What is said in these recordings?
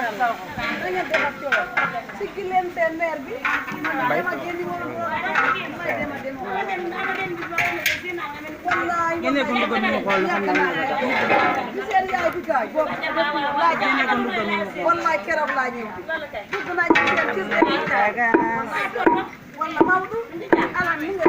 ngeen def ak coow siggi leen seen maire bi dama génni woon wallaay Génne ko ndugal ñu xool xam nga bi seen yaay bi gaay boobu laa génne ko ndugal ñu xool wallaay keroog laa ñëw dugg naa ci seen gis walla Maodo ala mi nga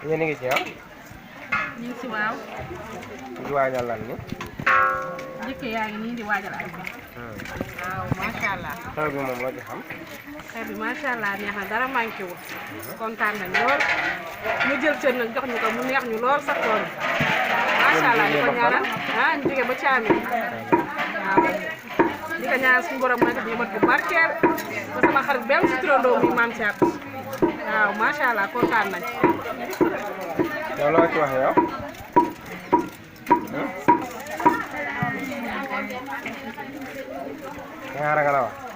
yéen a ngi ci ah. ñu ngi si waaw. di waajal lan ni. njëkk yaa ngi nii di waajal ay ko. waaw macha allah. xew bi moom loo ci xam. xew bi macha allah neex na dara manqué wul. kontaan nañ lool. ñu jël cër nag jox ñu ko mu neex ñu lool sax tool bi. macha allah di ko ñaanal ah ñu jógee ba Thiamène. waaw di ko ñaanal suñu borom nag di mat bu barkeel ba sama xarit benn si turandoo muy maam Thiat. waaw macha allah kontaan nañ. yow loo ci wax yow. da ngaa ragal a wax.